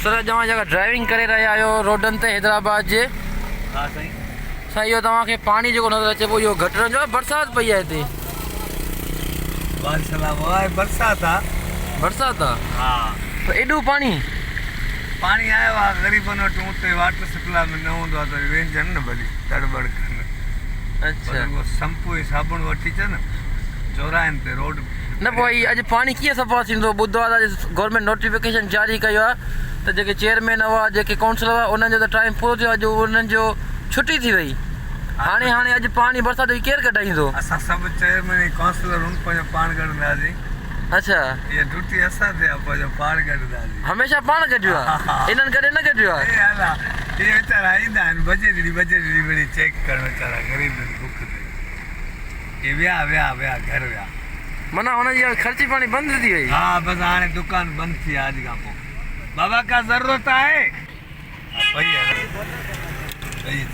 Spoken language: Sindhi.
سر اڄ اوهان جيڪا ڊرائيونگ ڪري رهيا آهيو روڊن تي حيدرآباد جي ها سائين. سائين اهو توهان کي پاڻي جيڪو نظر اچي پيو اهو گٽرن جو آهي برسات پئي آهي هتي. بارش الله آهي برسات آ. برسات آ. ها. پر ايڏو پاڻي. پاڻي آيو آ غريبن وٽ اتي واٽر سپلاء ۾ نه هوندو آ ته وري وينجهن نه ڀلي تڙ بڙ ڪن. اڇا. پر سمپو ۽ صابڻ وٺي اچن چوراهن تي روڊ. نه پوء هي اڄ پاڻي ڪيئن صفا ٿيندو ٻڌو آ ته اڄ گورنمينٽ نوٽيفڪيشن جاري ڪيو آ ته جيڪي چيئرمين هئا جيڪي ڪائونسلر هئا انهن جو ته ٽائيم پورو ٿيو اڄ انهن جو ڇٽي ٿي وئي هاڻي هاڻي اڄ پاڻي برسات جو ڪير ڪڍائيندو. اسان سڀ چيئرمين ۽ ڪائونسلر هن پنهنجو پاڻ ڪڍنداسين. اڇا. اها ڊيوٽي اسان تي آ پنهنجو پاڻ ڪڍنداسين. هميشه پاڻ ڪڍيو آ انهن ڪڏهن نه ڪڍيو آ. اي الا اهي ويچارا ايندا آهن بجيٽ ڏي بجيٽ ڏي وڙي چيڪ ڪرڻ ويچارا غريب آهن بک تي. اي ويا ويا ويا گهر ويا. معنيٰ هن جي خرچي پاڻي بند ٿي وئي. ها بس هاڻي دڪان بند ٿي آ اڄ کان پوء. بابا ڪا ضرورت آهي؟ ها پئي آ پئي.